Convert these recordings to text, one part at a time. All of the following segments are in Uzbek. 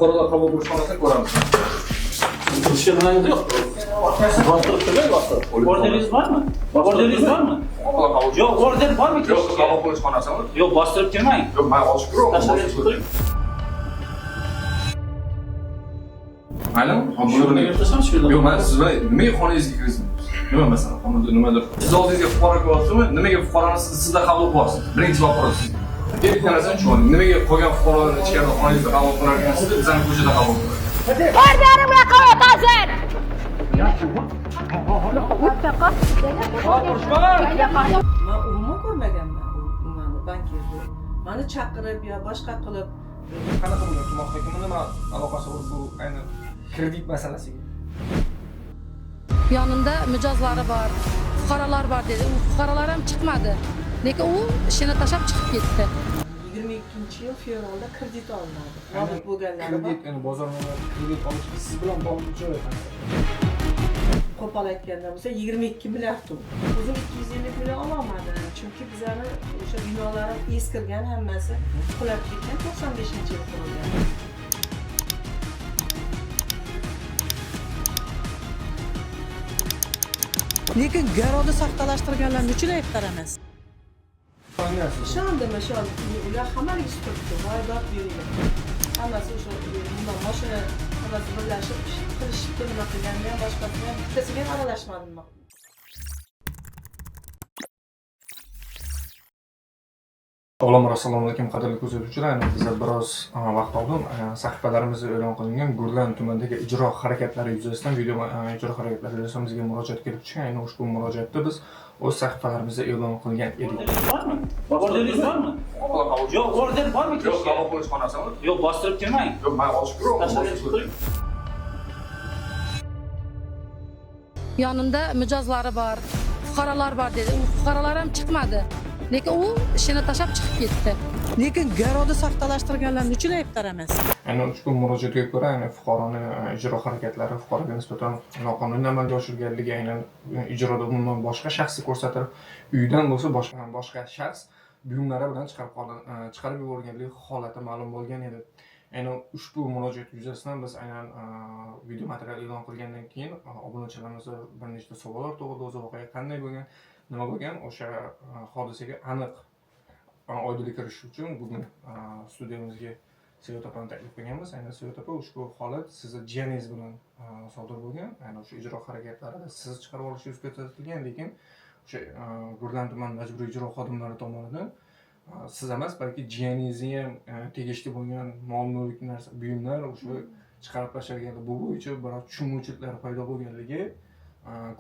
Fuqarolar qabul qilish xonasini ko'ramiz. Kirishga yo'q. Bostirib kirmang, bostirib. Orderingiz bormi? Orderingiz bormi? Fuqarolar qabul Yo'q, order bormi Yo'q, kirishga? qabul qilish xonasimi? Yo'q, bostirib kirmang. Yo'q, men ochib ko'raman. Tashlab chiqing. Maylimi? Hop, Shu yerda gaplashamiz, shu yerda. Yo'q, men siz bilan nimaga xonangizga kirgizdim? Nima masalan, xonada nimadir? Siz oldingizga fuqaro kelyaptimi? Nimaga fuqaroni siz sizda qabul qilyapsiz? Birinchi вопрос sizga. Bitta narsani tushunmadim. Nimaga qolgan fuqarolarni ichkarida xonangizda qabul qilar ekansizda, bizani ko'chada qabul qiladi? Orderimga qo'yatasan. Man umuman ko'rmaganman u nimani, bankirni. Mani chaqirib yo boshqa qilib Qanaqa bo'lgan tuman hokimi nima aloqasi bor bu aynan kredit masalasiga? Yonimda mijozlari bor, fuqarolar bor dedi. U fuqarolar ham chiqmadi. Lekin u ishini tashlab chiqib ketdi. 22-yil fevralda kredit olinadi. Nobud bo'lganlari bor. Kredit, ya'ni bozor ma'muriyati kredit olishga siz bilan bog'liq joyi qanaqa? Qo'pol aytganda bo'lsa 22 milliard u. O'zim 250 million ololmadim. Chunki bizani o'sha binolar ham eskirgan, hammasi qulab ketgan, 95-yil qurilgan. Lekin garovni soxtalashtirganlarni uchun aybdor emas. Ishondim, ishondim. Ular hammaligi turibdi. Voy dod beringlar. Hammasi o'sha nima mashina hammasi birlashib qilishibdi, nima qilganini ham, boshqasini ham, bittasiga ham aralashmadim man. Avvalambor assalomu alaykum qadrli kuzatuvchilar. Aynan bizlar biroz vaqt oldin sahifalarimizda e'lon qilingan Gurlan tumanidagi ijro harakatlari yuzasidan video ijro harakatlari yuzasidan bizga murojaat kelib tushgan. Aynan ushbu murojaatda biz o'z sahifalarimizda e'lon qilgan edik. Orderingiz bormi? Orderingiz bormi? Fuqarolar qabul Yo'q, order bormi Yo'q, kirishga? qabul qilish xonasimi? Yo'q, bostirib kirmang. Yo'q, men ochib ko'raman. Tashlab chiqing. Yonimda mijozlari bor, fuqarolar bor dedi. U fuqarolar ham chiqmadi. Lekin u ishini tashlab chiqib ketdi. Lekin garovni soxtalashtirganlarni uchun aybdor emas. Aynan ushbu murojaatga ko'ra, aynan fuqaroni ijro harakatlari fuqaroga nisbatan noqonuniy amalga oshirilganligi, aynan ijroda umuman boshqa shaxsni ko'rsatilib, uydan bo'lsa boshqa shaxs buyumlari bilan chiqarib yuborganligi holati ma'lum bo'lgan edi. Aynan ushbu murojaat yuzasidan biz aynan video material e'lon qilgandan keyin obunachilarimizda bir nechta savollar tug'ildi. O'zi voqea qanday bo'lgan, nima bo'lgan, o'sha hodisaga aniq oydinlik kiritish uchun bugun studiyamizga Sevot opani taklif qilganmiz. Aynan Sevot opa, ushbu holat sizni jiyaningiz bilan sodir bo'lgan. Aynan o'sha ijro harakatlarida sizni chiqarib olishingiz ko'rsatilgan, lekin o'sha Gurlan tuman majburiy ijro xodimlari tomonidan siz emas, balki jiyaningizga ham tegishli bo'lgan mol-mulk, narsa, buyumlar o'sha chiqarib tashlangani, bu bo'yicha biroz tushunmovchiliklar paydo bo'lganligi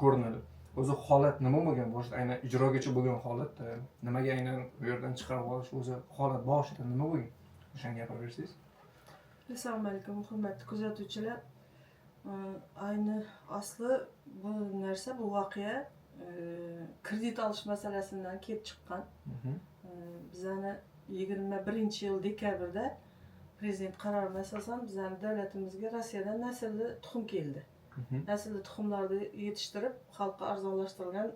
ko'rinadi. O'zi holat nima bo'lgan boshida, aynan ijrogacha bo'lgan holatda nimaga aynan u yerdan chiqarib olish, o'zi holat boshida nima bo'lgan? O'shani gapirib bersangiz. Assalomu alaykum, hurmatli kuzatuvchilar. Ayni asli bu narsa, bu voqea kredit olish masalasidan kelib chiqqan. Bizani 21-yil dekabrda prezident qaroriga asosan bizani davlatimizga Rossiyadan naslli tuxum keldi. Naslli tuxumlarni yetishtirib, xalqqa arzonlashtirilgan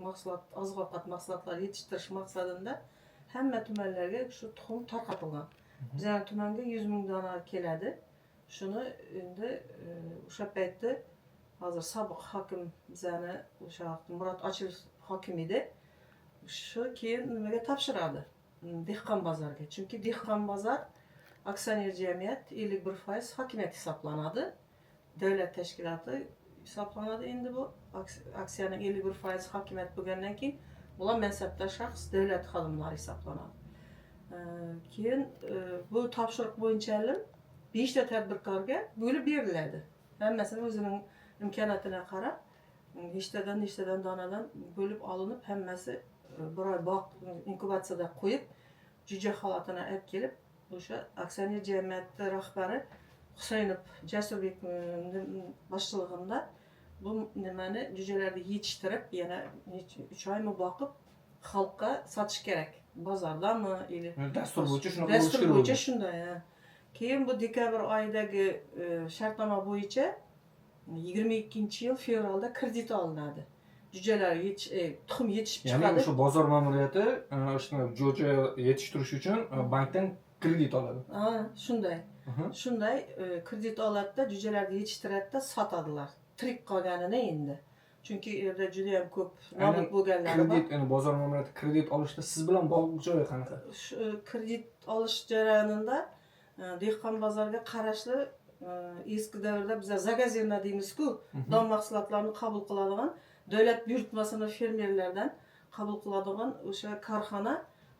mahsulot, oziq-ovqat mahsulotlari yetishtirish maqsadida hamma tumanlarga shu tuxum tarqatilgan. Bizani tumanga 100 ming dona keladi. Shuni endi o'sha paytda hozir sobiq hokim, bizani o'sha vaqt Murod Ochilov hokim edi. Shu keyin nimaga topshiradi? Dehqon bozorga. Chunki Dehqon bozor aksioner jamiyat 51% hokimiyat hisoblanadi. Davlat tashkiloti hisoblanadi endi bu aksiyaning 51% hokimiyat bo'lgandan keyin bular mansabdor shaxs, davlat xodimlari hisoblanadi. Keyin bu topshiriq bo'yicha 5 ta tadbirkorga bo'lib beriladi. Hammasini o'zining imkoniyatiga qarab nechtadan nechtadan donadan bo'lib olinib, hammasi bir oy bog' inkubatsiyada qo'yib, jo'ja holatini olib kelib, o'sha aksioner jamiyati rahbari Husaynov Jasurbek boshchiligida bu nimani jo'jalarni yetishtirib, yana 3 oymi boqib, xalqqa sotish kerak. Bozordami или Dastur bo'yicha shunaqa bo'lishi dastur kerak bo'yicha bo'lgan. Shunday, ha. Keyin bu dekabr oyidagi shartnoma bo'yicha 22-yil fevralda kredit olinadi. Jo'jalar tuxum yetishib Ya'ni chiqadi. o'sha bozor ma'muriyati o'sha jo'ja yetishtirish uchun bankdan kredit oladi. Ha, shunday. Shunday kredit oladida, jo'jalarni yetishtiradida, sotadilar tirik qolganini endi, chunki u yerda juda yam ko'p nobud Aynan bo'lganlari bor. Kredit, endi bozor ma'muriyati kredit olishda siz bilan bog'liq joyi qanaqa? Shu kredit olish jarayonida dehqon bozorga qarashli, eski davrda biza заготзерно deymizku, don mahsulotlarini qabul qiladigan, davlat buyurtmasini fermerlardan qabul qiladigan o'sha korxona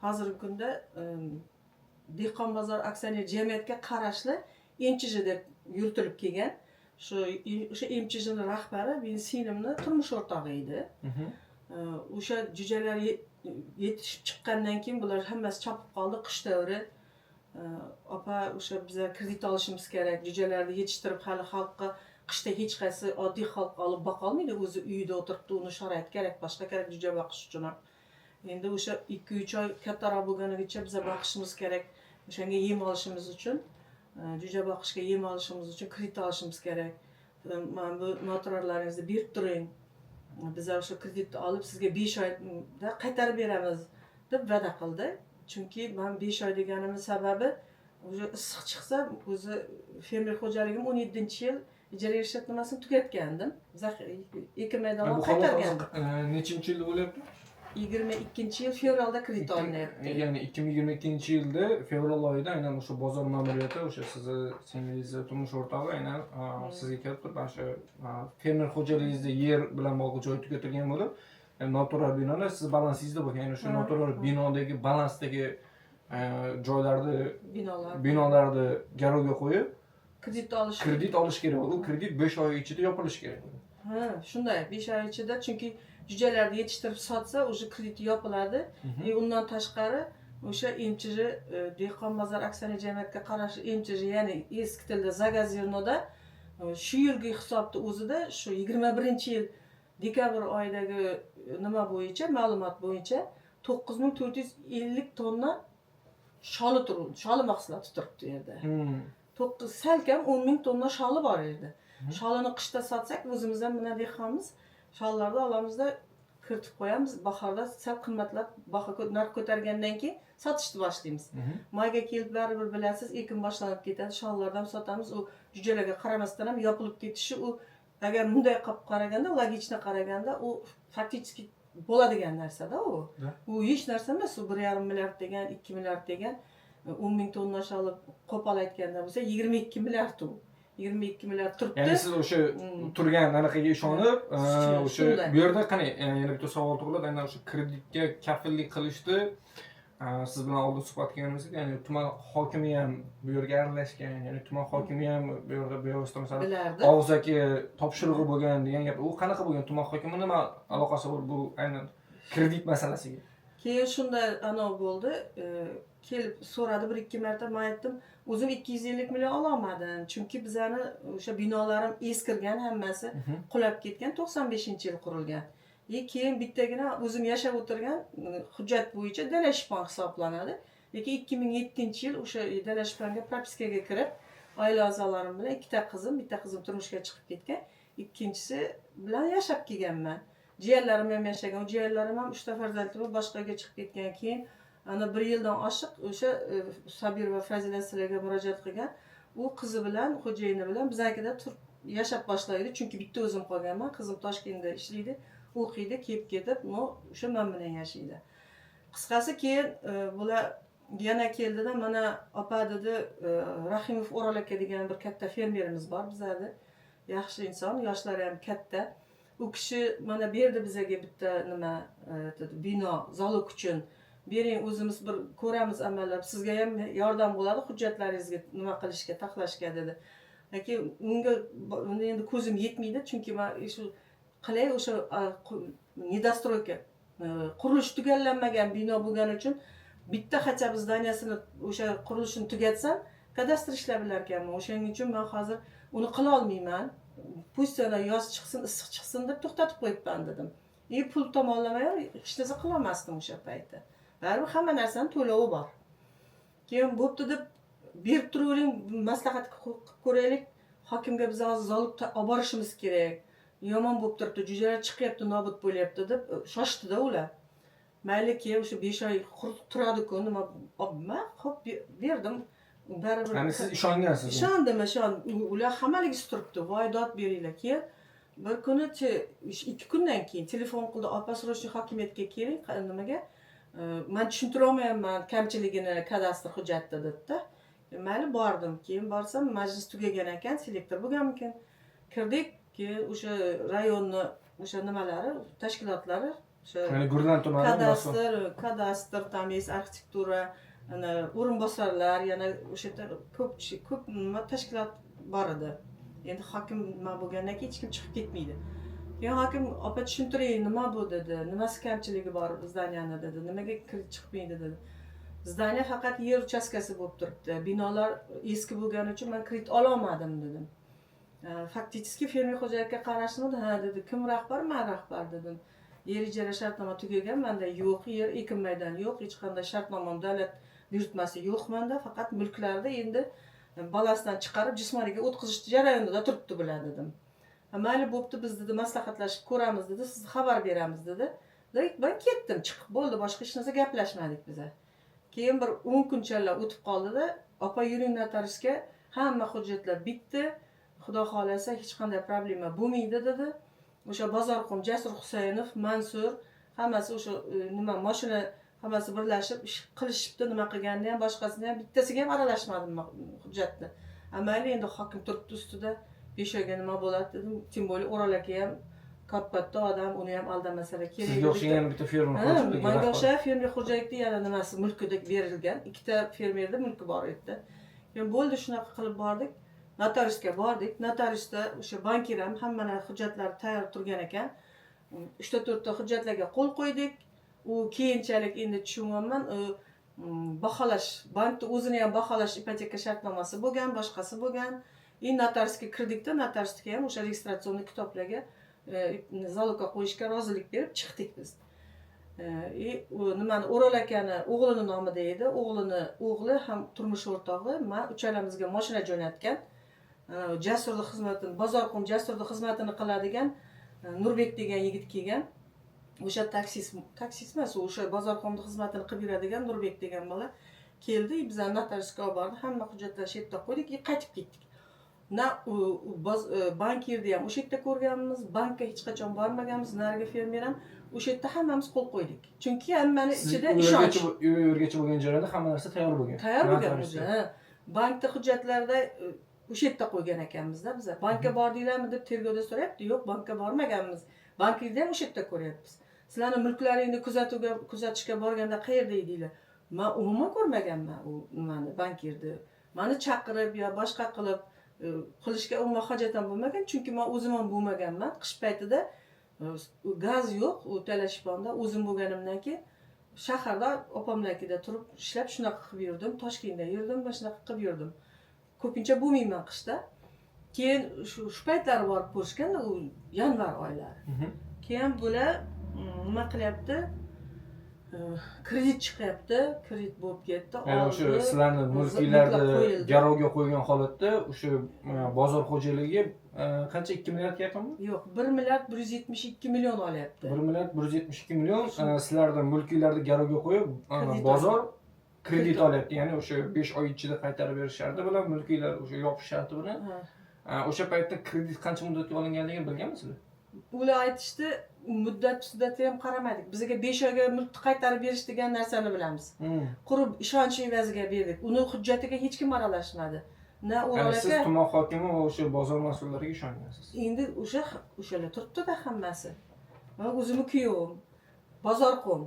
hozirgi kunda dehqon bozor aksioner jamiyatga qarashli MChJ deb yuritilib kelgan. Shu o'sha MChJni rahbari meni singlimni turmush o'rtog'i edi. O'sha jo'jalar yetishib chiqqandan keyin bular hammasi chopib qoldi. Qish davri, opa, o'sha biza kredit olishimiz kerak, jo'jalarni yetishtirib, hali xalqqa qishda hech qaysi oddiy xalq olib boqolmaydi, o'zi uyida o'tiribdi, uni sharoit kerak, boshqa kerak jo'ja boqish uchun ham. Endi o'sha 2-3 oy kattaroq bo'lganigacha biza boqishimiz kerak, o'shanga yem olishimiz uchun, jo'ja boqishga yem olishimiz uchun kredit olishimiz kerak. Mana bu noturarlaringizni berib turing, biza o'sha kreditni olib sizga 5 oyda qaytarib beramiz, deb va'da qildi. Chunki man 5 oy deganimni sababi, уже issiq chiqsa, o'zi fermer xo'jaligim 17-yil ijara shartnomasini tugatgandim, ekin maydonini Bu holat qaytargandim. Hozir nechinchi yilda bo'lyapti? 22-yil fevralda kredit olinyapti. Ya'ni 2022-yilda fevral oyida aynan o'sha bozor ma'muriyati, o'sha sizni singlingizni turmush o'rtog'i aynan sizga kelib turib, mana shu fermer xo'jaligingizda yer bilan bog'liq joy tugatilgan bo'lib, noturar binolar siz balansingizda bo'lgan, ya'ni o'sha noturar binodagi balansdagi joylarni, binolar, binolarni garovga qo'yib kredit olish kredit olish kerak bo'ldi. U kredit 5 oy ichida yopilishi kerak bo'ldi. Ha, shunday, 5 oy ichida, chunki jo'jalarni yetishtirib sotsa, уже kredit yopiladi. И undan tashqari o'sha MChJ, dehqon bozor aksioner jamiyatiga qarashli MChJ, ya'ni eski tilda заготзерно da shu yilgi hisobni o'zida, shu 21-yil dekabr oyidagi nima bo'yicha, ma'lumot bo'yicha 9450 tonna sholi turibdi, sholi mahsuloti turibdi u yerda. To'qqiz, salkam 10 000 tonna sholi bor edi. Sholini qishda sotsak, o'zimiz ham mana dehqonmiz, shollarni olamizda kiritib qo'yamiz, bahorda sal qimmatlab, baho narx ko'targandan keyin sotishni boshlaymiz. Mayga kelib, baribir bilasiz, ekin boshlanib ketadi, shollardan sotamiz. U jo'jalarga qaramasdan ham yopilib ketishi, u agar bunday qilib qaraganda, логично qaraganda, u фактически bo'ladigan narsada u. U hech narsa emas, u 1,5 milliard degan, 2 milliard degan, 10 000 tonna sholi qo'pol aytganda bo'lsa, 22 milliard, u 22 milliard turibdi. Ya'ni siz o'sha turgan anaqaga ishonib, o'sha Shunday. bu yerda qani, yana bitta savol tug'iladi, aynan o'sha kreditga kafillik qilishdi. Siz bilan oldin suhbat qilganimizda, ya'ni tuman hokimi ham bu yerga aralashgan, ya'ni tuman hokimi ham bu yerda bevosita, masalan, Bilardi. og'zaki topshirig'i bo'lgan degan gap. U qanaqa bo'lgan? Tuman hokimi nima aloqasi bor bu aynan kredit masalasiga? Keyin shunday anavi bo'ldi, kelib so'radi bir ikki marta. Man aytdim, o'zim 250 million ololmadim, chunki bizani o'sha binolarim eskirgan, hammasi qulab ketgan, 95-yil qurilgan. И keyin bittagina o'zim yashab o'tirgan hujjat bo'yicha dala shipon hisoblanadi, lekin 2007-yil o'sha dala shiponga propiskaga kirib, oila a'zolarim bilan, ikkita qizim, bitta qizim turmushga chiqib ketgan, ikkinchisi bilan yashab kelganman. Jiyanlarim ham yashagan, u jiyanlarim ham uchta farzandli bo'lib boshqa uyga chiqib ketgan. Keyin ana bir yildan oshiq o'sha Sabirova Fazilat sizlarga murojaat qilgan, u qizi bilan, xo'jayini bilan biznikida turib yashab boshlaydi, chunki bitta o'zim qolganman. Qizim Toshkentda ishlaydi, o'qiydi, kelib ketib, но o'sha man bilan yashaydi. Qisqasi, keyin bular yana keldida, mana opa, dedi, Rahimov O'rol aka degan bir katta fermerimiz bor bizlarda, yaxshi inson, yoshlari ham katta. U kishi mana berdi bizaga bitta nima, dedi, bino залог uchun bering, o'zimiz bir ko'ramiz amallab, sizga ham yordam bo'ladi hujjatlaringizga nima qilishga, taxlashga, dedi. Lekin unga unda endi ko'zim yetmaydi, chunki man shu qalay o'sha недостройка, qurilish tugallanmagan bino bo'lgani uchun, bitta хотя бы здания sini, o'sha qurilishini tugatsam, kadastr ishlab bilarkanman. O'shaning uchun man hozir uni qilolmayman, пусть ana yoz chiqsin, issiq chiqsin deb to'xtatib qo'yibman, dedim. И pul tomonlama ham hech narsa qilolmasdim o'sha paytda, baribir hamma narsani to'lovi bor. Keyin bo'pti deb berib turavering, maslahat qilib ko'raylik hokimga, biz hozir залог olib borishimiz kerak, yomon bo'lib turibdi, jo'jalar chiqyapti, nobud bo'lyapti, deb shoshdida ular. Mayli, keyin o'sha 5 oy qurib turadiku, nima, ho'p, berdim. Baribir Ya'ni siz ishongansiz. Ishondim, ishondim. Ular hammaligisi turibdi, voy, dod beringlar. Keyin bir kuni, 2 kundan keyin telefon qildi: "Opa, срочно hokimiyatga keling." "Nimaga?" "Man tushuntira olmayapman kamchiligini kadastr hujjatida", dedida. Mayli, bordim. Keyin borsam, majlis tugagan ekan, selektor bo'lganmikin. Kirdik, keyin o'sha rayonni o'sha nimalari, tashkilotlari o'sha Ya'ni Gurlan tumani kadastr, там есть arxitektura, ana o'rinbosarlar, yana o'sha yerda ko'p kishi, ko'p nima, tashkilot bor edi. Endi hokim nima bo'lgandan keyin hech kim chiqib ketmaydi. Keyin hokim: "Opa, tushuntiring, nima bu?" dedi. "Nimasi kamchiligi bor здания ni?" dedi. "Nimaga kirib chiqmaydi?" dedi. "Здание faqat yer uchastkasi bo'lib turibdi, binolar eski bo'lgani uchun man kredit ololmadim", dedim. Фактически fermer xo'jalikka qarashmadi. "Ha", dedi. "Kim rahbar?" "Man rahbar", dedim. "Yer ijara shartnoma tugagan, manda yo'q, yer ekin maydon yo'q, hech qanday shartnomam, davlat buyurtmasi yo'q manda, faqat mulklarni endi balansidan chiqarib jismoniyga o'tkazish jarayonida turibdi bular", dedim. "Ha, mayli, bo'pti, biz", dedi, "maslahatlashib ko'ramiz", dedi, "sizni xabar beramiz", dedi. Man ketdim chiqib, bo'ldi, boshqa hech narsa gaplashmadik biza. Keyin bir 10 kunchalar o'tib qoldida: "Opa, yuring notariusga, hamma hujjatlar bitdi, xudo xohlasa, hech qanday problema bo'lmaydi", dedi. O'sha Bozorqum Jasur Husaynov, Mansur, hammasi o'sha nima, moshina, hammasi birlashib ish qilishibdi. Nima qilganini ham, boshqasini ham, bittasiga ham aralashmadim man hujjatni. A mayli, endi hokim turibdi ustida, 5 oyga nima bo'ladi, dedim. Тем более O'rol aka ham katta odam, uni ham aldamasalar kerak Sizga edi. o'xshagan bitta fermer Ha, xo'jaligi manga rahbar. o'xshagan fermer xo'jalikda yana nimasi, mulkida berilgan, ikkita fermerda mulki bor edi. Keyin bo'ldi, shunaqa qilib bordik, notariusga bordik. Notariusda o'sha bankir ham, hammani hujjatlari tayyor turgan ekan. Uchta to'rtta hujjatlarga qo'l qo'ydik. U keyinchalik endi tushunyapman, u baholash, bankni o'zini ham baholash, ipoteka shartnomasi bo'lgan, boshqasi bo'lgan. И notariusga kirdikda, notariusga ham o'sha регистрационный kitoblarga залог ga qo'yishga rozilik berib chiqdik biz. И u nimani, O'rol akani o'g'lini nomida edi. O'g'lini o'g'li ham, turmush o'rtog'i, man, uchalamizga moshina jo'natgan. Jasurni xizmatini, Bozorqum Jasurni xizmatini qiladigan Nurbek degan yigit kelgan. O'sha taksist, taksist emas, u o'sha Bozorqumni xizmatini qilib yuradigan Nurbek degan bola keldi, bizani notariusga olib bordi. Hamma hujjatlarni shu yerda qo'ydik и qaytib ketdik. Na bankirni ham o'sha yerda ko'rganmiz, bankka hech qachon bormaganmiz, narigi fermer ham o'sha yerda, hammamiz qo'l qo'ydik, chunki hammani Siz ichida u ishonch yergacha, u yergacha bo'lgan jarayonda hamma narsa tayyor bo'lgan. Tayyor bo'lgan Notariusda. o'zi, ha. Bankda hujjatlarda o'sha yerda qo'ygan ekanmizda biza. "Bankka bordinglarmi?" deb tergovda so'rayapti. "Yo'q, bankka bormaganmiz, bankni ham o'sha yerda ko'ryapmiz. Sizlarni mulklaringni kuzatishga borganda qayerda edinglar?" "Man umuman ko'rmaganman u nimani, bankirni. Mani chaqirib yo boshqa qilib qilishga umuman hojat ham bo'lmagan, chunki man o'zim ham bo'lmaganman. Qish paytida gaz yo'q u Talashponda. O'zim bo'lganimdan keyin shaharda opamlarnikida turib ishlab, shunaqa qilib yurdim, Toshkentda yurdim va shunaqa qilib yurdim, ko'pincha bo'lmayman qishda. Keyin shu paytlari borib ko'rishganda, u yanvar oylari. Keyin bular nima qilyapti, kredit chiqyapti, kredit bo'lib ketdi." Ya'ni o'sha Oldi, sizlarni mulklar mulklarni qo'yildi. Garovga qo'ygan holatda o'sha bozor xo'jaligi qancha, 2 milliardga yaqinmi? Yo'q, 1 milliard 172 million olyapti. 1 milliard 172 million sizlarni mulkinglarni garovga qo'yib, Kredit. bozor kredit Kredit. olyapti. Ya'ni o'sha 5 oy ichida qaytarib berish sharti bilan, mulkinglar o'sha yopish sharti bilan. Ha. O'sha paytda kredit qancha muddatga olinganligini bilganmisizlar? Ular aytishdi, muddat suddati ham qaramadik. Bizga 5 oyga mulkni qaytarib berish degan narsani bilamiz. Qurib ishonch evaziga berdik. Uni hujjatiga hech kim aralashmadi, na O'rol Ya'ni siz aka. tuman hokimi va o'sha bozor mas'ullariga ishongansiz. Endi o'shalar turibdida hammasi. Man o'zimni kuyovim, Bozorqum,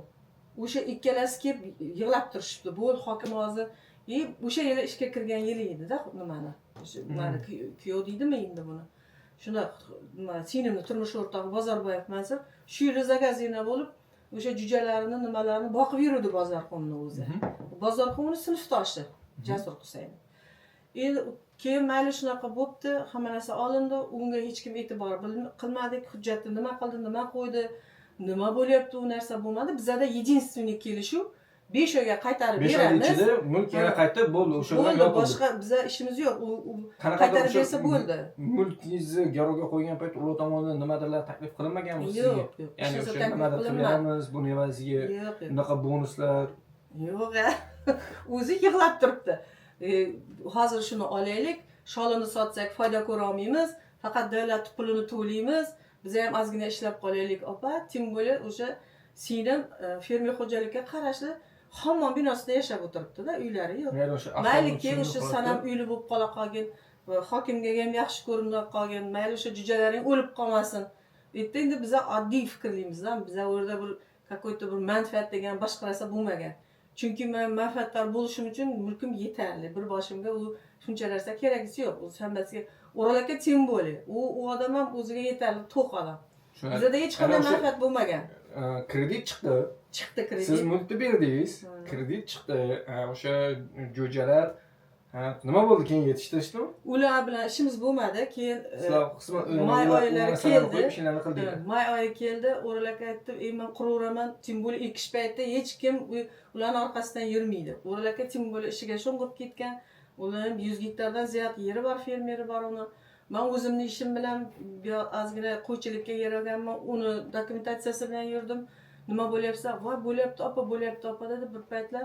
o'sha ikkalasi kelib yig'lab turishibdi. Bo'l, hokim hozir, и o'sha yili ishga kirgan yili edida nimani, o'sha mani kuyov deydimi endi buni, shunda nima, singlimni turmush o'rtog'i Bozorboyev Mansur shu yili загазина bo'lib, o'sha jo'jalarini, nimalarini boqib yuruvdi Bozorqumni o'zi. Bozorqum uni sinfdoshi, Jasur Husaynov. Endi keyin mayli, shunaqa bo'libdi, hamma narsa olindi, unga hech kim e'tibor qilmadik. Hujjatni nima qildi, nima qo'ydi, nima bo'lyapti, u narsa bo'lmadi. Bizada единственный kelishuv 5 oyga qaytarib 5 oy beramiz. ichida mulk yana Ha. qaytib bo'ldi, o'sha bilan Bo'ldi, yopildi. boshqa biza ishimiz yo'q. U Qanaqadir qaytarib o'sha bersa bo'ldi. Mulkingizni garovga qo'ygan payt ular tomonidan nimadirlar taklif qilinmaganmi sizga? Yo'q, yo'q. Ya'ni Hech narsa o'sha taklif nimadir qilib qilinmadi. beramiz, buni evaziga Yo'q, yo'q. bunaqa bonuslar. Yo'q, a. O'zi yig'lab turibdi. Hozir shuni olaylik, sholini sotsak foyda ko'ra olmaymiz, faqat davlat pulini to'laymiz, biz ham ozgina ishlab qolaylik, opa. Тем более o'sha singlim fermer xo'jalikka qarashli hammom binosida yashab o'tiribdida, uylari yo'q. Ya'ni o'sha Mayli, aholi keyin tushunib o'sha qoladi. san ham uyli bo'lib qola qolgin va hokimga ham yaxshi ko'rinib qolgin, mayli, o'sha jo'jalaring o'lib qolmasin. Bu yerda endi biza oddiy fikrlaymiz-da, biza u yerda bir какой-то bir manfaat degan boshqa narsa bo'lmagan, chunki man manfaatdor bo'lishim uchun mulkim yetarli, bir boshimga u shuncha narsa keragisi yo'q. U hammasiga O'rol aka, тем более u odam ham o'ziga yetarli to'q odam. Tushunarli. Bizada hech qanday Ana o'sha, manfaat bo'lmagan. Kredit chiqdi. Chiqdi kredit. Siz mulkni berdingiz, kredit chiqdi. O'sha jo'jalar, ha, nima bo'ldi keyin, yetishtirishdimi? Ular bilan ishimiz bo'lmadi keyin. Sizlar qisman May ular- u oylari narsalarni keldi. qo'yib ishlarni qildinglar. May oyi keldi, O'rol aka aytdi: "Ey, man quraveraman". Тем более ekish paytida hech kim ularni orqasidan yurmaydi. O'rol aka тем более ishiga sho'ng'ib ketgan, ular ham 100 gektardan ziyod yeri bor, fermeri bor uni. Man o'zimni ishim bilan bu yoq ozgina qo'ychilikka yer olganman, uni dokumentatsiyasi bilan yurdim. "Nima bo'lyapti?" "Voy, bo'lyapti, opa, bo'lyapti, opa", dedi. Bir paytlar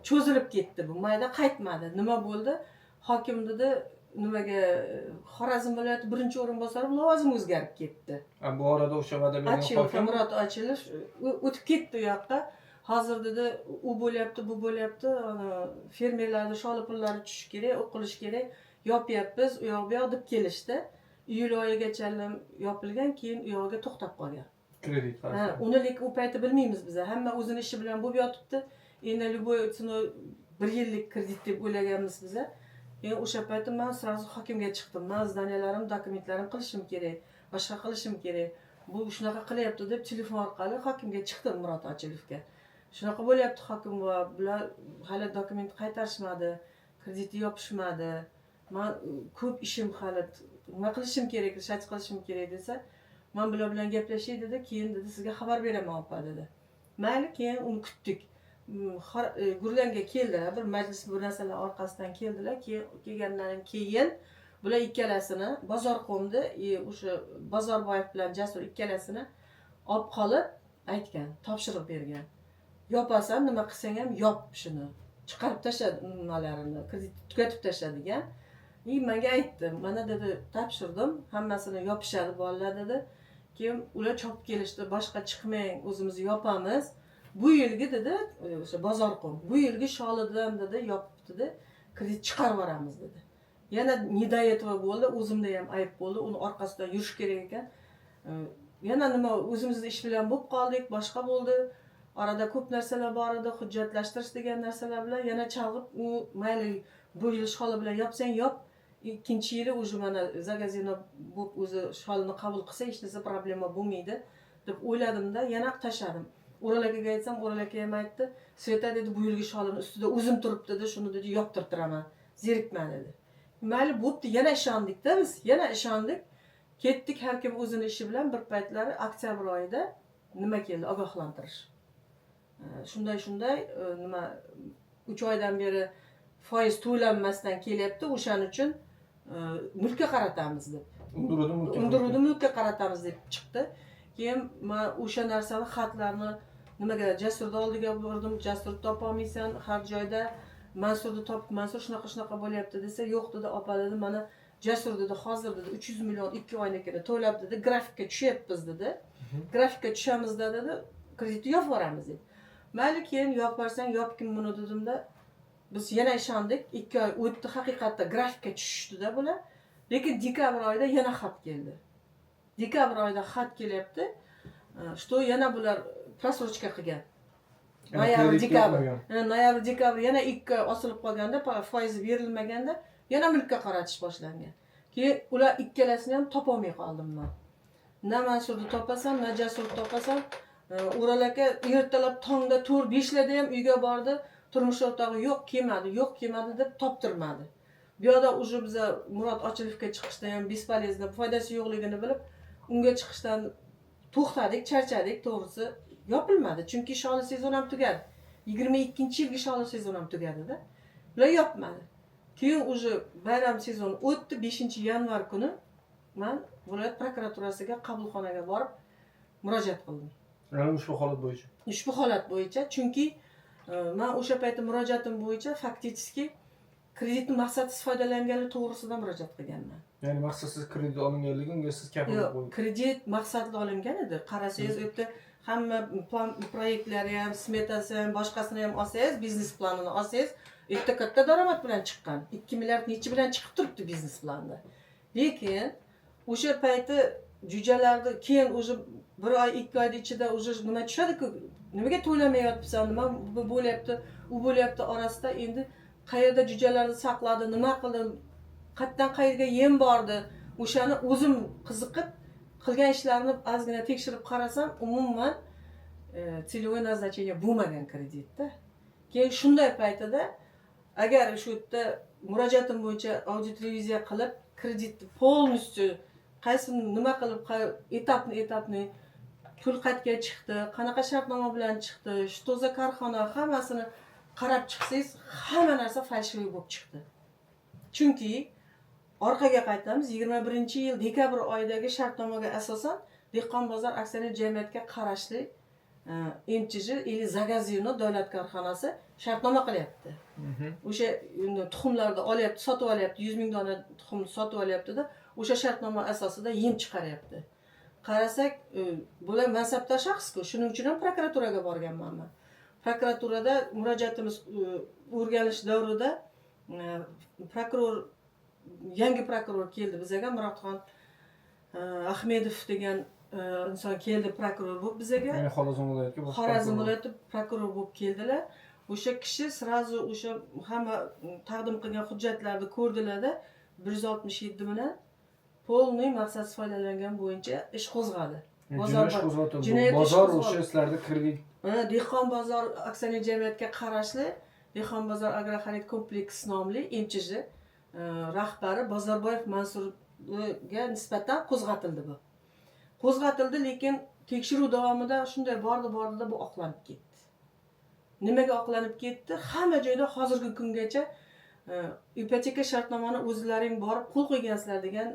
cho'zilib ketdi bu, mayda qaytmadi. Nima bo'ldi, hokim dedi, nimaga, Xorazm viloyati birinchi o'rinbosari lavozimi o'zgarib ketdi. Ha, bu orada o'sha va'da bergan Achilov, hokim Murod Achilov o'tib ketdi u yoqqa. Hozir dedi, u bo'lyapti, bu bo'lyapti, ana, fermerlarni sholi pullari tushishi kerak, u qilish kerak, yopyapmiz, u yoq bu yoq deb kelishdi. Iyul oyigacha yopilgan, keyin u yog'iga to'xtab qolgan. Kredit Ha, qarzi. uni lekin u payti bilmaymiz biza, hamma o'zini ishi bilan bo'lib yotibdi. Endi любой ценой bir yillik kredit deb o'ylaganmiz biza. Keyin o'sha payti man сразу hokimga chiqdim: man здания larim, dokumentlarim qilishim kerak, boshqa qilishim kerak, bu shunaqa qilyapti, deb telefon orqali hokimga chiqdim, Murod Ochilovga. Shunaqa bo'lyapti, hokim buva, bular hali dokument qaytarishmadi, kreditni yopishmadi, man ko'p ishim hali, nima qilishim kerak, решать qilishim kerak, desa, man bular bilan gaplashay dedi. Keyin dedi, sizga xabar beraman, opa, dedi. Mayli, keyin uni kutdik. Gurlanga keldilar, bir majlis, bir narsalar orqasidan keldilar. Keyin kelgandan keyin bular ikkalasini, Bozorqo'mni и o'sha Bozorboyev bilan Jasur ikkalasini olib qolib aytgan, topshiriq bergan: yopasan, nima qilsang ham yop, shuni chiqarib tashla, nimalarini, kreditni tugatib tashla, degan. И manga aytdi: mana, dedi, topshirdim, hammasini yopishadi bolalar, dedi. Keyin ular chopib kelishdi: boshqa chiqmang, o'zimiz yopamiz bu yilgi, dedi. O'sha Bozorqo'm bu yilgi sholidan, dedi, yopib, dedi, kredit chiqarib yuboramiz, dedi. Yana не до этого bo'ldi, o'zimda ham ayb bo'ldi, uni orqasidan yurish kerak ekan. Yana nima, o'zimizni ish bilan bo'lib qoldik, boshqa bo'ldi, orada ko'p narsalar bor edi, hujjatlashtirish degan narsalar bilan yana chalg'ib, u mayli, bu yil sholi bilan yopsang yop, ikkinchi yili уже mana загазено bo'lib, o'zi sholini qabul qilsa, hech narsa problema bo'lmaydi, deb o'yladimda, yana tashladim. O'rol akaga aytsam, O'rol aka ham aytdi: Sveta, dedi, bu yilgi sholini ustida o'zim turibdi, dedi, shuni, dedi, yoptirib turaman, zerikma, dedi. Mayli, bo'pti, yana ishondikda biz, yana ishondik, ketdik har kim o'zini ishi bilan. Bir paytlari oktyabr oyida nima keldi, ogohlantirish. Shunday shunday, nima, 3 oydan beri foiz to'lanmasdan kelyapti, o'shaning uchun mulkka qaratamiz, deb. Undiruvdi mulkka. Undiruvdi, mulkka qaratamiz, deb chiqdi. Keyin man o'sha narsani, xatlarni nimaga, Jasurni oldiga bordim, Jasurni topolmaysan har joyda. Mansurni topib, Mansur, shunaqa shunaqa bo'lyapti, desa, yo'q, dedi, opa, dedi, mana Jasur, dedi, hozir, dedi, 300 million 2 oynikini to'lab, dedi, grafikka tushyapmiz, dedi, grafikka tushamizda, dedi, kreditni yopib yuboramiz, dedi. Mayli, keyin yopib yuborsang yopgin buni, dedimda, biz yana ishondik. 2 oy o'tdi, haqiqatda grafikka tushishdida bular. Lekin dekabr oyida yana xat keldi. Dekabr oyida xat kelyapti, что yana bular просрочка qilgan. Ya'ni Noyabr, kredit dekabr. yo'qmagan. Noyabr, dekabr yana 2 oy osilib qolganda, foizi berilmaganda, yana mulkka qaratish boshlangan. Keyin ular ikkalasini ham topolmay qoldim man. Na Mansurni topasan, na Jasurni topasan. O'ral aka ertalab tongda 4-5 larda ham uyga bordi, turmush o'rtog'i yo'q, kelmadi, yo'q, kelmadi, deb toptirmadi. Bu yoqda уже biza Murod Ochilovga chiqishdan ham бесполезно, foydasi yo'qligini bilib, unga chiqishdan to'xtadik, charchadik to'g'risi. Yopilmadi, chunki sholi sezon ham tugadi, 22-yilgi sholi sezon ham tugadida, ular yopmadi. Keyin уже bayram sezoni o'tdi, 5 yanvar kuni man viloyat prokuraturasiga qabulxonaga borib murojaat qildim. Ya'ni ushbu holat bo'yicha. Ushbu holat bo'yicha, chunki Man o'sha payti murojaatim bo'yicha фактически kreditni maqsadsiz foydalangani to'g'risida murojaat qilganman. Ya'ni maqsadsiz kredit olinganligi, unga siz kafil Yo'q, qo'yib. Kredit maqsadli olingan edi. Qarasangiz, u yerda hamma plan, proyektlari ham, smetasi ham, boshqasini ham olsangiz, biznes planini olsangiz, u yerda katta daromad bilan chiqqan. 2 milliard nechi bilan chiqib turibdi biznes planda. Lekin o'sha payti jo'jalarni keyin уже bir oy, 2 oyni ichida уже nima tushadi-ku, nimaga to'lamayapsan, nima bu bo'lyapti, u bo'lyapti, orasida endi qayerda jo'jalarni saqladi, nima qildi, qayerdan qayerga yem bordi, o'shani o'zim qiziqib qilgan ishlarini ozgina tekshirib qarasam, umuman целевой назначение bo'lmagan kreditda. Keyin shunday paytida agar shu yerda murojaatim bo'yicha audit, reviziya qilib, kreditni полностью qaysi nima qilib, этапный этапный pul qayerga chiqdi, qanaqa shartnoma bilan chiqdi, что за korxona, hammasini qarab chiqsangiz, hamma narsa фальшивый bo'lib chiqdi. Chunki orqaga qaytamiz, 21-yil dekabr oyidagi shartnomaga asosan Dehqon bozor aksioner jamiyatiga qarashli МЧЖ или Zagazino davlat korxonasi shartnoma qilyapti. O'sha endi tuxumlarni olyapti, sotib olyapti, 100 000 dona tuxumni sotib olyaptida, o'sha shartnoma asosida yem chiqaryapti. Qarasak, bular mansabdor shaxsku. Shuning uchun ham prokuraturaga borganman man. Prokuraturada murojaatimiz o'rganish davrida prokuror, yangi prokuror keldi bizaga, Murodxon Ahmedov degan inson keldi prokuror bo'lib bizaga. Ya'ni Xorazm viloyatiga bosh Xorazm prokuror. Viloyati prokuror bo'lib keldilar. O'sha kishi сразу o'sha hamma taqdim qilgan hujjatlarni ko'rdilarda, 167 bilan полный maqsadsiz foydalangan bo'yicha ish qo'zg'adi. Jinoiy ish qo'zg'atildi. Jinoyat ishi Bozor qo'zg'atildi. O'sha sizlarda kredit Mana, Dehqon bozor aksioner jamiyatiga qarashli Dehqon bozor agroxarid kompleks nomli МЧЖ rahbari Bozorboyev Mansurga nisbatan qo'zg'atildi bu. Qo'zg'atildi, lekin tekshiruv davomida shunday bordi bordida bu oqlanib ketdi. Nimaga oqlanib ketdi? Hamma joyda hozirgi kungacha ipoteka shartnomani o'zlaring borib qo'l qo'ygansizlar degan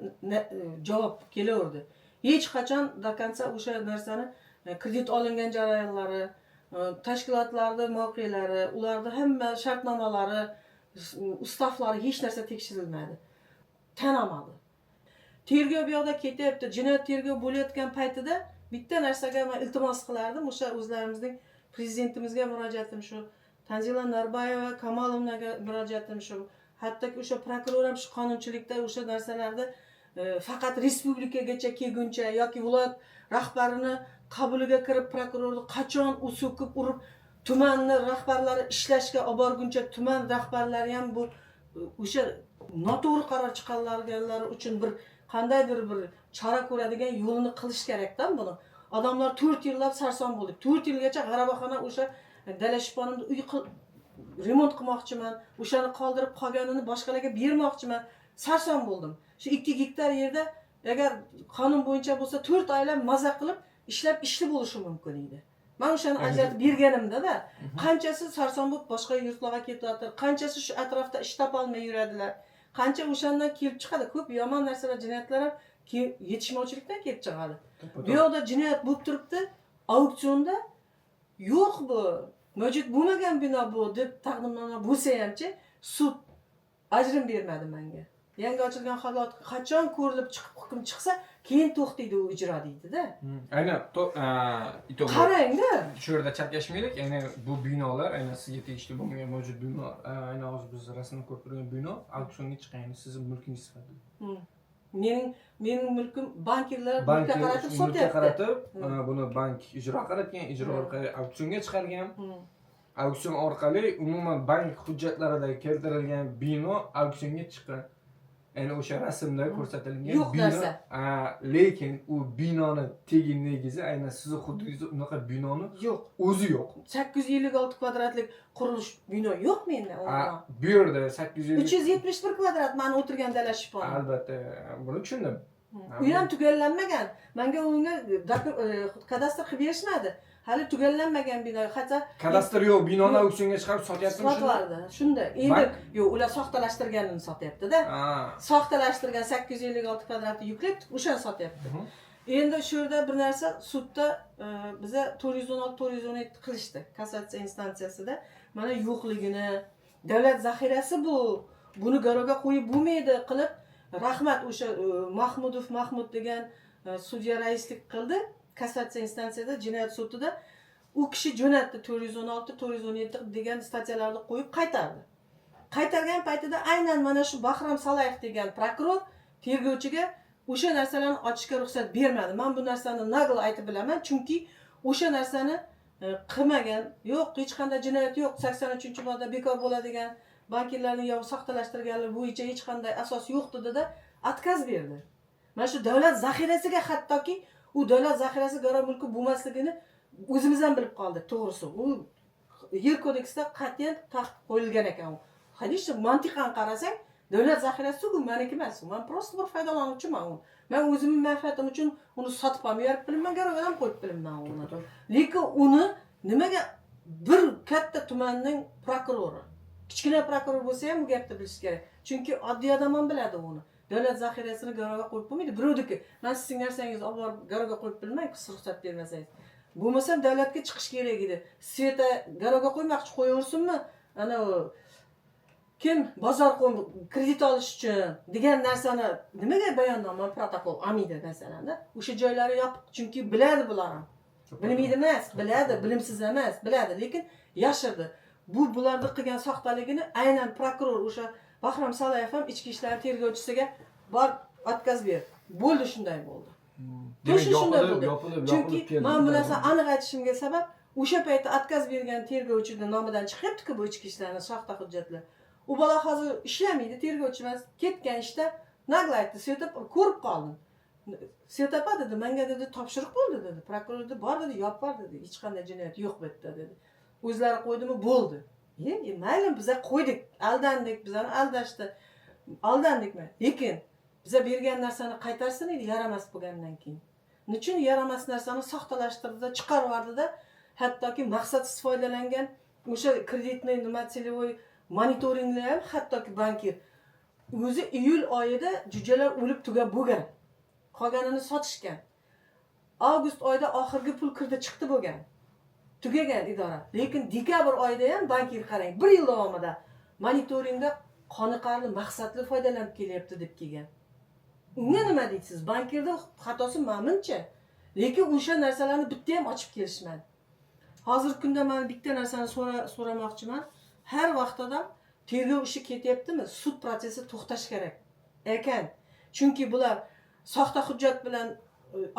javob kelaverdi. Hech qachon до конца o'sha narsani, kredit olingan jarayonlari, tashkilotlarni mavqelari, ularni hamma shartnomalari, ustavlari, hech narsa tekshirilmadi, tan olmadi. Tergov bu yoqda ketyapti. Jinoyat tergov bo'layotgan paytida bitta narsaga man iltimos qilardim, o'sha o'zlarimizning prezidentimizga murojaatim shu, Tanzila Norboyeva Kamolovnaga murojaatim shu, hattoki o'sha prokuror ham shu qonunchilikda o'sha narsalarni faqat respublikagacha kelguncha yoki viloyat rahbarini qabuliga kirib, prokurorni qachon u so'kib urib, tumanni rahbarlari ishlashga olib borguncha, tuman rahbarlari ham bu o'sha noto'g'ri qaror chiqarganlari uchun bir qandaydir bir chora ko'radigan yo'lini qilish kerakda buni. Odamlar 4 yillab sarson bo'ldik. 4 yilgacha g'arabaxona, o'sha dala shiyponimni uy qil, remont qilmoqchiman, o'shani qoldirib, qolganini boshqalarga bermoqchiman, sarson bo'ldim. Shu 2 gektar yerda agar qonun bo'yicha bo'lsa, to'rt oylab maza qilib ishlab, ishli bo'lishi mumkin edi. Man o'shani ajratib berganimda-da, qanchasi sarson bo'lib boshqa yurtlarga ketyapti, qanchasi shu atrofda ish topolmay yuradilar, qancha o'shandan kelib chiqadi ko'p yomon narsalar, jinoyatlar ham yetishmovchilikdan kelib chiqadi. Bu yoqda jinoyat bo'lib turibdi, auksionda yo'q, bu mavjud bo'lmagan bino bu deb taqdimnoma bo'lsa hamchi, sud ajrim bermadi manga. Yangi ochilgan holat qachon ko'rilib chiqib, hukm chiqsa, keyin to'xtaydi u ijro deydida. Aynan итого Qarangda. Shu yerda chalkashmaylik. Ya'ni bu binolar aynan sizga tegishli bo'lmagan mavjud bino, aynan hozir biz rasmda ko'rib turgan bino auksionga chiqqan, ya'ni sizni mulkingiz sifatida. Mening mulkim bankirlar mulkka Bank qaratib mulkka sotyapti. qaratib, buni bank ijro qaratgan, ijro orqali auksionga chiqargan. Auksion orqali umuman bank hujjatlarida keltirilgan bino auksionga chiqqan. Ya'ni o'sha rasmda ko'rsatilgan Yo'q bino, narsa. Lekin u binoni tegi negizi aynan sizni hududingizda unaqa binoni Yo'q. o'zi yo'q. 856 kvadratlik qurilish bino yo'q menda. Bu yerda 850 371 kvadrat mani o'tirgan dala shiyponim. Albatta, buni tushundim. U ham tugallanmagan. Manga unga kadastr qilib berishmadi. Hali tugallanmagan bino, hatto Kadastr yo'q, binoni auksionga chiqarib sotyaptimi shuni? Sotyapti shunda endi. Yo'q, ular soxtalashtirganini sotyapti-da. Soxtalashtirgan 856 kvadratni yuklab, o'shani sotyapti. Endi shu yerda bir narsa, sudda biza 416, 417 qilishdi kassatsiya instansiyasida. Mana yo'qligini, davlat zaxirasi bu, buni garovga qo'yib bo'lmaydi qilib, rahmat o'sha Mahmudov Mahmud degan sudya raislik qildi kassatsiya instansiyada, jinoyat sudida. U kishi jo'natdi, 416, 417 degan статья larni qo'yib qaytardi. Qaytargan paytida aynan mana shu Bahrom Salayev degan prokuror tergovchiga o'sha narsalarni ochishga ruxsat bermadi. Man bu narsani нагло aytib bilaman, chunki o'sha narsani qilmagan yo'q, hech qanday jinoyat yo'q, 83-modda bekor bo'ladigan bankirlarni yo soxtalashtirganlik bo'yicha hech qanday asos yo'q dedida, отказ berdi. Mana shu davlat zaxirasiga, hattoki u davlat zaxirasi garov mulki bo'lmasligini o'zimiz ham bilib qoldik. To'g'risi, u Yer kodeksida qat'iyan taqiq qo'yilgan ekan. U, конечно, mantiqan qarasang, davlat zaxirasi u maniki emas, man просто bir foydalanuvchiman. U man o'zimni manfaatim uchun uni sotib ham berib bilaman, garovga ham qo'yib bilaman uni. Lekin uni nimaga bir katta tumanning prokurori, kichkina prokuror bo'lsa ham, bu gapni bilishi kerak, chunki oddiy odam ham biladi uni. Davlat zaxirasini garovga qo'yib bo'lmaydi birovniki. Man sizning narsangizni olib borib garovga qo'yib bilmayman, siz ruxsat bermasangiz. Bo'lmasam davlatga chiqish kerak edi. Sveta garovga qo'ymoqchi, qo'yaversinmi, anavi kim bozor kredit olish uchun degan narsani nimaga bayonnoma, protokol olmaydi masalanda? O'sha joylari yopiq, chunki biladi bular ham, bilmaydi emas, biladi, bilimsiz emas, biladi, lekin yashirdi. Bu bularni qilgan soxtaligini aynan prokuror o'sha Bahrom Salayev ham ichki ishlar tergovchisiga bor, отказ ber, bo'ldi, shunday bo'ldi. Demak, To'shin shunday yopilib, bo'ldi. yopilib, Chunki yopilib keldi. man bu narsani aniq aytishimga sabab, o'sha paytda отказ bergan tergovchini nomidan chiqyaptiku bu ichki ishlarni soxta hujjatlar. U bola hozir ishlamaydi, tergovchi emas, ketgan ishda. Нагло aytdi, Sveta, ko'rib qoldim. Sveta opa dedi, manga dedi, topshiriq bo'ldi dedi, prokuror dedi, bor dedi, yopib bor dedi, hech qanday jinoyat yo'q bu yerda dedi, o'zlari qo'ydimi, bo'ldi. E, mayli, biza qo'ydik, aldandik, bizani aldashdi, aldandikmi, lekin biza bergan narsani qaytarsin edi yaramas bo'lgandan keyin. Nechun yaramas narsani soxtalashtirdida, chiqarib yubordida, hattoki maqsadsiz foydalangan o'sha кредитный nima, целевой monitoringlar ham, hattoki bankir o'zi iyul oyida jo'jalar o'lib tugab bo'lgan, qolganini sotishgan. Avgust oyida oxirgi pul kirdi chiqdi bo'lgan, tugagan idora. Lekin dekabr oyida ham bankir, qarang, bir yil davomida monitoringda qoniqarli maqsadli foydalanib kelyapti deb kelgan. Unga nima deysiz? Bankirda xatosi manimcha, lekin o'sha narsalarni bitta ham ochib kelishmadi. Hozirgi kunda man bitta narsani so'ramoqchiman. Har vaqt odam tergov ishi ketyaptimi, sud protsessi to'xtashi kerak ekan, chunki bular soxta hujjat bilan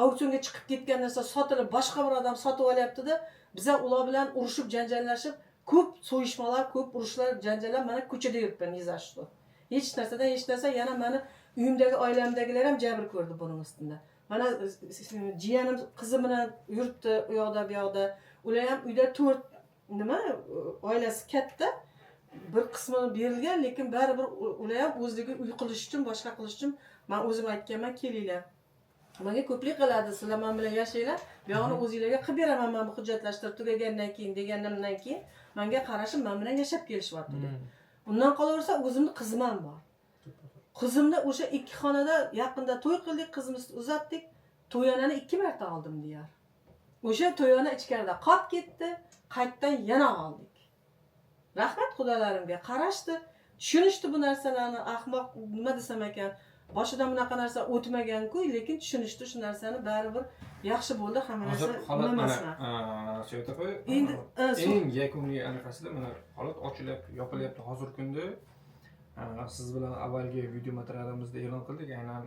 auksionga chiqib ketgan narsa sotilib, boshqa bir odam sotib olyaptida. Biza ular bilan urushib, janjallashib, ko'p so'yishmalar, ko'p urushlar, janjallar. Mana ko'chada yuribman ни за что, hech narsadan, hech narsa. Yana mani uyimdagi, oilamdagilar ham jabr ko'rdi buning ustida. Mana jiyanim qizi bilan yuribdi u yoqda, bu yoqda. Ular ham uyda to'rt nima, oilasi katta, bir qismi berilgan, lekin baribir ular ham o'zligi uy qilish uchun, boshqa qilish uchun. Man o'zim aytganman, kelinglar, manga ko'plik qiladi, sizlar man bilan yashanglar, bu yog'ini o'zinglarga qilib beraman man bu hujjatlashtirib tugagandan keyin deganimdan keyin manga qarashib, man bilan yashab kelishyapti. Undan qolaversa, o'zimni qizim ham bor. Qizimni o'sha ikki xonada yaqinda to'y qildik, qizimizni uzatdik, to'yonani ikki marta oldim deyar. O'sha to'yona ichkarida qolib ketdi, qaytadan yana oldik. Rahmat xudolarimga, qarashdi, tushunishdi bu narsalarni. Ahmoq, nima desam ekan, boshidan bunaqa narsa o'tmaganku, lekin tushunishdi shu narsani. Baribir yaxshi bo'ldi hamma narsa. Hozir holat nima mana emasman. Sevda opa, Endi, eng yakuniy anaqasida mana holat ochilyapti, yopilyapti. Hozirgi kunda siz bilan avvalgi video materialimizda e'lon qildik, aynan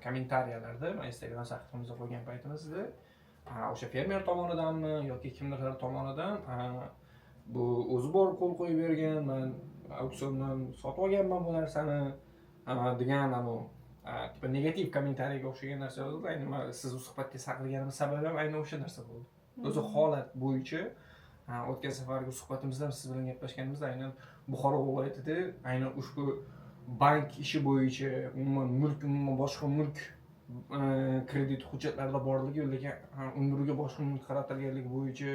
kommentariyalarda, mana Instagram sahifamizda qo'ygan paytimizda o'sha fermer tomonidanmi yoki kimdirlar tomonidan bu o'zi borib qo'l qo'yib bergan, man auksiondan sotib olganman bu narsani degan anavi типа negativ kommentariyaga o'xshagan narsa yozildi. Ayni man sizni suhbatga chaqirganimiz sababi ham aynan o'sha narsa bo'ldi. O'zi holat bo'yicha o'tgan safargi suhbatimizda ham siz bilan gaplashganimizda aynan Buxoro viloyatida aynan ushbu bank ishi bo'yicha umuman mulk, umuman boshqa mulk kredit hujjatlarida borligi, lekin umriga boshqa mulk qaratilganligi bo'yicha,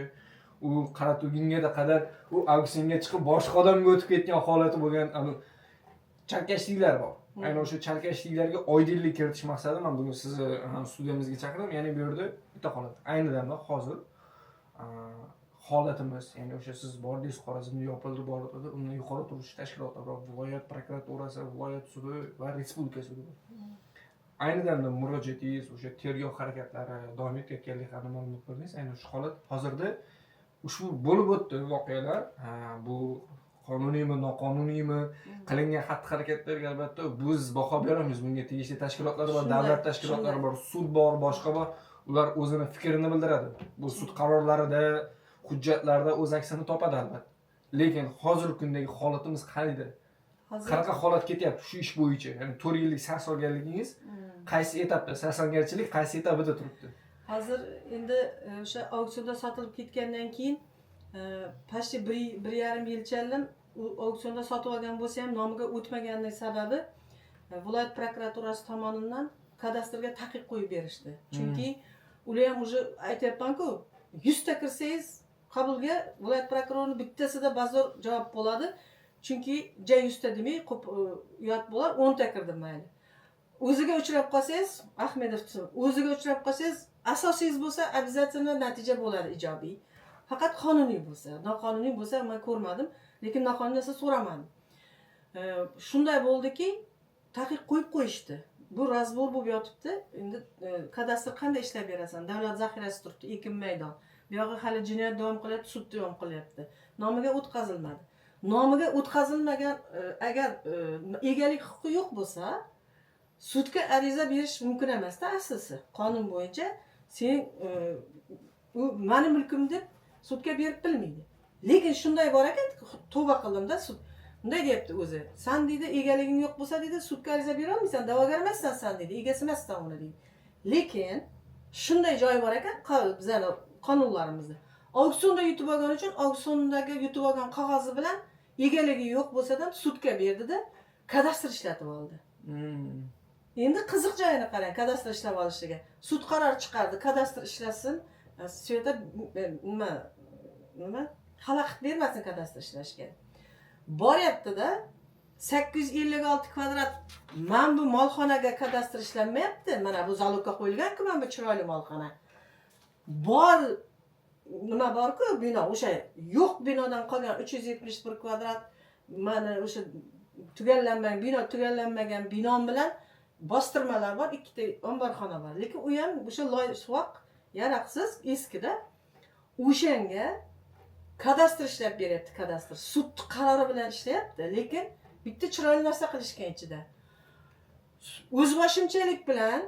u qaratilganga qadar u auksionga chiqib boshqa odamga o'tib ketgan holati bo'lgan anu chalkashliklar bor. Aynan o'sha chalkashliklarga oydinlik kiritish maqsadida man bugun sizni studiyamizga chaqirdim. Ya'ni bu yerda bitta holat, ayni damda hozir holatimiz, ya'ni o'sha siz bordingiz, Xorazmda yopildi, bordi, undan yuqori turuvchi tashkilotlar bor, viloyat prokuraturasi, viloyat sudi va respublika sudi bor. Ayni damda murojaatingiz, o'sha tergov harakatlari davom etayotganligi haqida ma'lumot berdingiz. Aynan shu holat hozirda ushbu bo'lib o'tdi voqealar, bu qonuniymi, noqonuniymi, qilingan xatti harakatlarga albatta biz baho beramiz. Bunga tegishli tashkilotlar bor, davlat tashkilotlari bor, sud bor, boshqa bor. Ular o'zini fikrini bildiradi. Bu sud qarorlarida, hujjatlarda o'z aksini topadi albatta. Lekin hozirgi kundagi holatimiz qanday? Qanaqa holat ketyapti shu ish bo'yicha? Ya'ni 4 yillik sarson-garligingiz qaysi etapda? Sarsongarchilik qaysi etapida turibdi? Hozir endi o'sha auksionda sotilib ketgandan keyin почти 1,5 yilchalim u auksionda sotib olgan bo'lsa ham nomiga o'tmaganlik sababi viloyat prokuraturasi tomonidan kadastrga taqiq qo'yib berishdi. Chunki ular ham уже aytyapman-ku, 100 ta kirsangiz qabulga viloyat prokurorini bittasida bazo'r javob bo'ladi. Chunki ja 100 ta demay, ko'p uyat bo'lar, 10 ta kirdim mayli. O'ziga uchrab qolsangiz, Ahmedov o'ziga uchrab qolsangiz, asosingiz bo'lsa, обязательно natija bo'ladi ijobiy. Faqat qonuniy bo'lsa, noqonuniy bo'lsa men ko'rmadim, lekin noqonuniy narsa so'ramadim. Shunday bo'ldiki, taqiq qo'yib qo'yishdi. Bu разбор bo'lib yotibdi. Endi kadastr qanday ishlab berasan? Davlat zaxirasi turibdi, ekin maydon. Bu yog'i hali jinoyat davom qilyapti, sud davom qilyapti. Nomiga o'tkazilmadi. Nomiga o'tkazilmagan, agar egalik huquqi yo'q bo'lsa, sudga ariza berish mumkin emasda aslisi. Qonun bo'yicha sen u mani mulkim deb sudga berib bilmaydi. Lekin shunday bor ekan, tavba qildimda, sud bunday deyapti o'zi. San deydi, egaliging yo'q bo'lsa deydi, sudga ariza bera olmaysan, da'vogar emassan san deydi, egasi emassan uni deydi. Lekin shunday joyi bor ekan, bizani qonunlarimizda. Auksionda yutib olgani uchun auksiondagi yutib olgan qog'ozi bilan egaligi yo'q bo'lsa ham sudga berdida kadastr ishlatib oldi. Endi qiziq joyini qarang, kadastr ishlab olishiga. Sud qaror chiqardi, kadastr ishlasin, Sveta nima xalaqit bermasin kadastr ishlashga. Boryapti-da 856 kvadrat mana bu molxonaga kadastr ishlanmayapti. Mana bu залог ga qo'yilgan-ku, mana bu chiroyli molxona. Bor nima bor-ku bino, o'sha yo'q binodan qolgan 371 kvadrat mana o'sha tugallanmagan bino, tugallanmagan binom bilan bostirmalar bor, ikkita omborxona bor. Lekin u ham o'sha loy suvoq, yaroqsiz, eskida. O'shanga kadastr ishlab beryapti, kadastr. Sud qarori bilan ishlayapti, lekin bitta chiroyli narsa qilishgan ichida. O'zboshimchalik bilan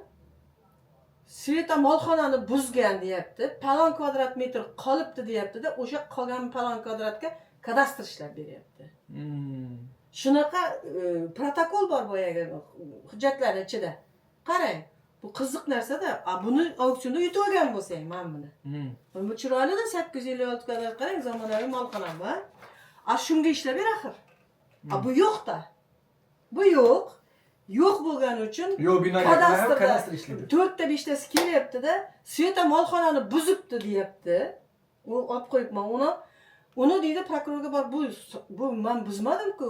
Sveta molxonani buzgan deyapti, palon kvadrat metr qolibdi deyapti-da, o'sha qolgan palon kvadratga kadastr ishlab beryapti. Shunaqa protokol bor boyagi hujjatlar ichida. Qarang, bu qiziq narsada. A buni auksionda yutib olgan bo'lsang, mana buni. Bu chiroyli-da 856 kvadrat, qarang, zamonaviy molxona bu. A shunga ishlab ber axir. A bu yo'q-da. Bu yo'q. Yo'q bo'lgani uchun Yo'q binoga kadastrda kadastr ishlaydi. To'rtta beshtasi kelyapti-da, Sveta molxonani buzibdi deyapti. U olib qo'yibman uni. Uni deydi prokurorga bor, bu men buzmadim-ku.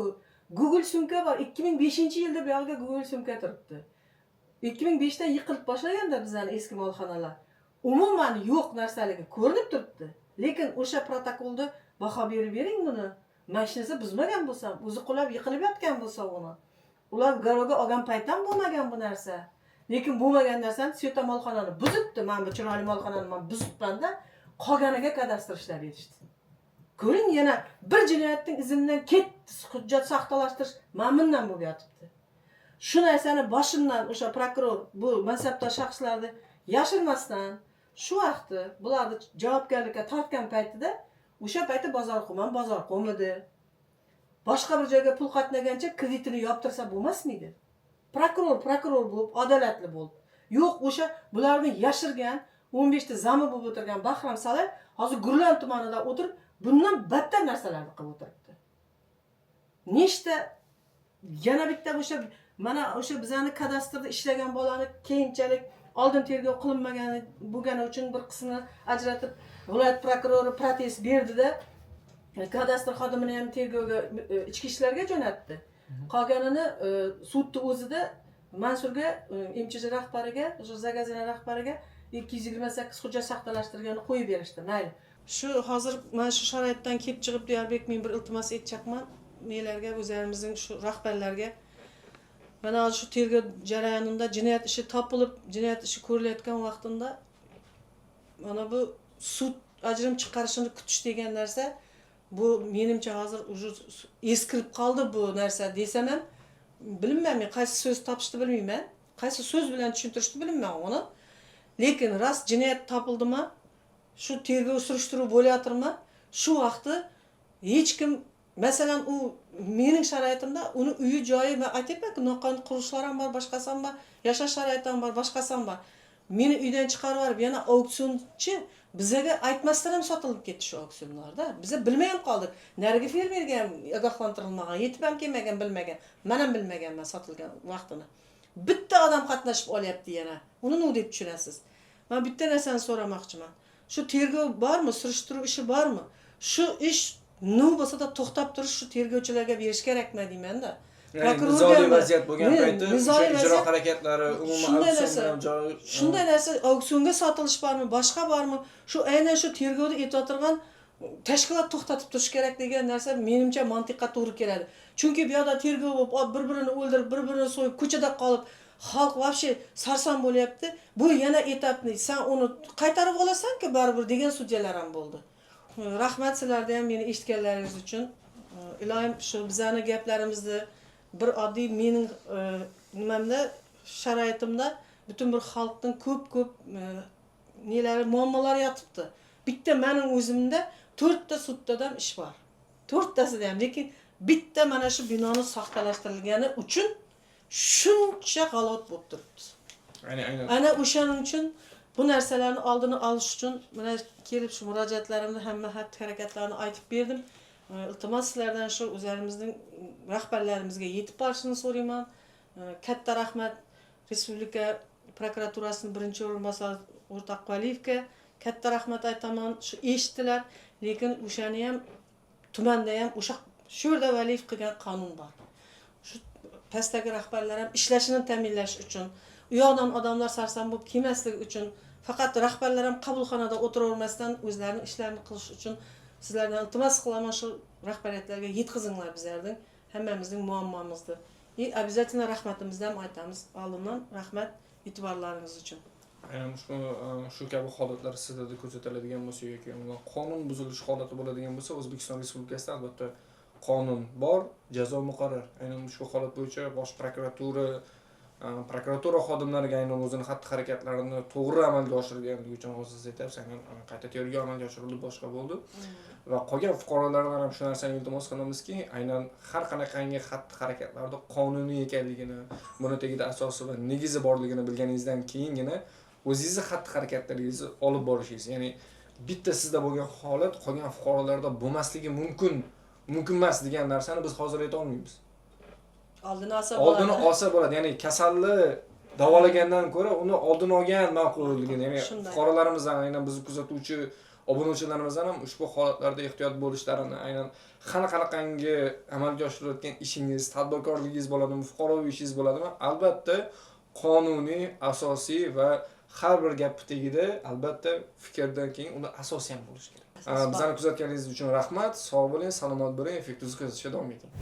Google sumka bor. 2005-yilda bu yoqga Google sumka turibdi. 2005 dan yiqilib boshlaganda bizani eski molxonalar. Umuman yo'q narsaligi ko'rinib turibdi. Lekin o'sha protokolda baho berib bering buni. Men hech narsa buzmagan bo'lsam, o'zi qulab yiqilib yotgan bo'lsa uni. Ular garovga olgan payt ham bo'lmagan bu narsa. Lekin bo'lmagan narsani Sveta molxonani buzibdi. Men bu chiroyli molxonani men buzibman-da, qolganiga kadastr ishlab berishdi. Ko'ring, yana bir jinoyatning izidan ketdi, hujjat soxtalashtirish mana bundan bo'lib yotibdi. Shu narsani boshimdan o'sha prokuror bu mansabdor shaxslarni yashirmasdan shu vaqtni bularni javobgarlikka tortgan paytida o'sha payti Bozorqum ham Bozorqum edi. Boshqa bir joyga pul qatnagancha kreditini yoptirsa bo'lmasmidi? Prokuror prokuror bo'lib, adolatli bo'lib. Yo'q, o'sha bularni yashirgan 15 ta зам i bo'lib o'tirgan Bahrom Salay hozir Gurlan tumanida o'tirib, bundan battar narsalarni qilib o'tiribdi. Nechta yana bitta o'sha mana o'sha bizani kadastrda ishlagan bolani keyinchalik oldin tergov qilinmagani bo'lgani uchun bir qismini ajratib viloyat prokurori protest berdida kadastr xodimini ham tergovga ichki ishlarga jo'natdi. Qolganini sudni o'zida Mansurga MChJ rahbariga, o'sha Zagazina rahbariga 228 hujjat soxtalashtirganini qo'yib berishdi. Mayli. Shu hozir mana shu sharoitdan kelib chiqib, Diyorbek, men bir iltimos aytmoqman nelarga, o'zlarimizning shu rahbarlarga. Mana hozir shu tergov jarayonida jinoyat ishi topilib, jinoyat ishi ko'rilayotgan vaqtida mana bu sud ajrim chiqarishini kutish degan narsa, bu menimcha hozir уже eskirib qoldi bu narsa desam ham, bilmayman, men qaysi so'z topishni bilmayman, qaysi so'z bilan tushuntirishni bilmayman uni. Lekin rost jinoyat topildimi, shu tergov surishtiruv bo'layotirmi, shu vaqtda hech kim, masalan, u mening sharoitimda uni uyi joyi, man aytyapmanku, noqonuniy qurilishlar ham bor, boshqasi ham bor, yashash sharoiti ham bor, boshqasi ham bor. Meni uydan chiqarib yuborib, yana auksionchi bizaga aytmasdan ham sotilib ketdi shu auksionlarda. Biza bilmay ham qoldik. Narigi fermerga ham ogohlantirilmagan, yetib ham kelmagan, bilmagan. Man ham bilmaganman sotilgan vaqtini. Bitta odam qatnashib olyapti yana. Uni nima deb tushunasiz? Man bitta narsani so'ramoqchiman. Shu tergov bormi, surishtiruv ishi bormi? Shu ish nima bo'lsa-da to'xtab turish, shu tergovchilarga berish kerakmi deyman-da. Ya'ni nizoli vaziyat bo'lgan paytda nizoli o'sha ijro vaziyat- harakatlari umuman Shunday auksion narsa. bilan joyi Shunday narsa, auksionga sotilish bormi, boshqa bormi, shu aynan shu tergovda aytayotgan tashkilot to'xtatib turish kerak degan narsa menimcha mantiqqa to'g'ri keladi. Chunki bu yoqda tergov bo'lib, bir birini o'ldirib, bir birini so'yib, ko'chada qolib, xalq вообще sarson bo'lyapti. Bu yana etapni sen uni qaytarib olasan-ku baribir degan sudyalar ham bo'ldi. Rahmat sizlarda ham meni eshitganlaringiz uchun. Iloyim shu bizani gaplarimizni bir oddiy mening nimamda, sharoitimda butun bir xalqning ko'p-ko'p nelari, muammolari yotibdi. Bitta mening o'zimda 4 ta sudda ish bor. To'rttasida ham, lekin bitta mana shu binoni soxtalashtirilgani uchun shuncha g'alot bo'lib turibdi. Aynan. Ana o'shaning uchun bu narsalarni oldini olish uchun mana kelib shu murojaatlarimni, hamma xatti harakatlarni aytib berdim. Iltimos sizlardan, shu o'zlarimizning rahbarlarimizga yetib borishini so'rayman. Katta rahmat Respublika prokuraturasining birinchi o'rinbosari o'rtoq Valiyevga katta rahmat aytaman. Shu eshitdilar, lekin o'shani ham tumanda ham o'sha shu yerda Valiyev qilgan qonun bor. Shu pastdagi rahbarlar ham ishlashini ta'minlash uchun, u yoqdan odamlar sarson bo'lib kelmasligi uchun, faqat rahbarlar ham qabulxonada o'tiravermasdan o'zlarining ishlarini qilish uchun sizlardan iltimos qilaman, shu rahbariyatlarga yetkazinglar bizlarning hammamizning muammomizni. И обязательно rahmatimizni ham aytamiz oldindan, rahmat e'tiborlaringiz uchun. Aynan shu kabi holatlar sizlarda kuzatiladigan bo'lsa yoki umuman qonun buzilishi holati bo'ladigan bo'lsa, O'zbekiston Respublikasida albatta qonun bor, jazo muqarrar. Aynan ushbu holat bo'yicha Bosh prokuratura xodimlariga aynan o'zini xatti harakatlarini to'g'ri amalga oshirganligi uchun, hozir siz aytyapsiz, aynan qayta tergov amalga oshirildi, boshqa bo'ldi. Va qolgan fuqarolardan ham shu narsani iltimos qilamizki, aynan har qanaqangi xatti harakatlarda qonuniy ekanligini, buni tagida asosi va negizi borligini bilganingizdan keyingina o'zingizni xatti harakatlaringizni olib borishingiz, ya'ni bitta sizda bo'lgan holat qolgan fuqarolarda bo'lmasligi mumkin, mumkin emas degan narsani biz hozir ayta olmaymiz. Oldini olsa Oldini bo'ladi. olsa bo'ladi, ya'ni kasalni davolagandan ko'ra uni oldini olgan ma'qulligini, ya'ni Shunday. fuqarolarimizdan, aynan bizni kuzatuvchi obunachilarimizdan ham ushbu holatlarda ehtiyot bo'lishlarini, aynan har qanaqangi amalga oshirayotgan ishingiz, tadbirkorligingiz bo'ladimi, fuqaroviy ishingiz bo'ladimi, albatta qonuniy, asosiy va har bir gapni tagida albatta fikrdan keyin uni asosi ham bo'lishi kerak. Asos bor. Bizani kuzatganingiz uchun rahmat, sog' bo'ling, salomat bo'ling, Effekt kuzatishda davom eting.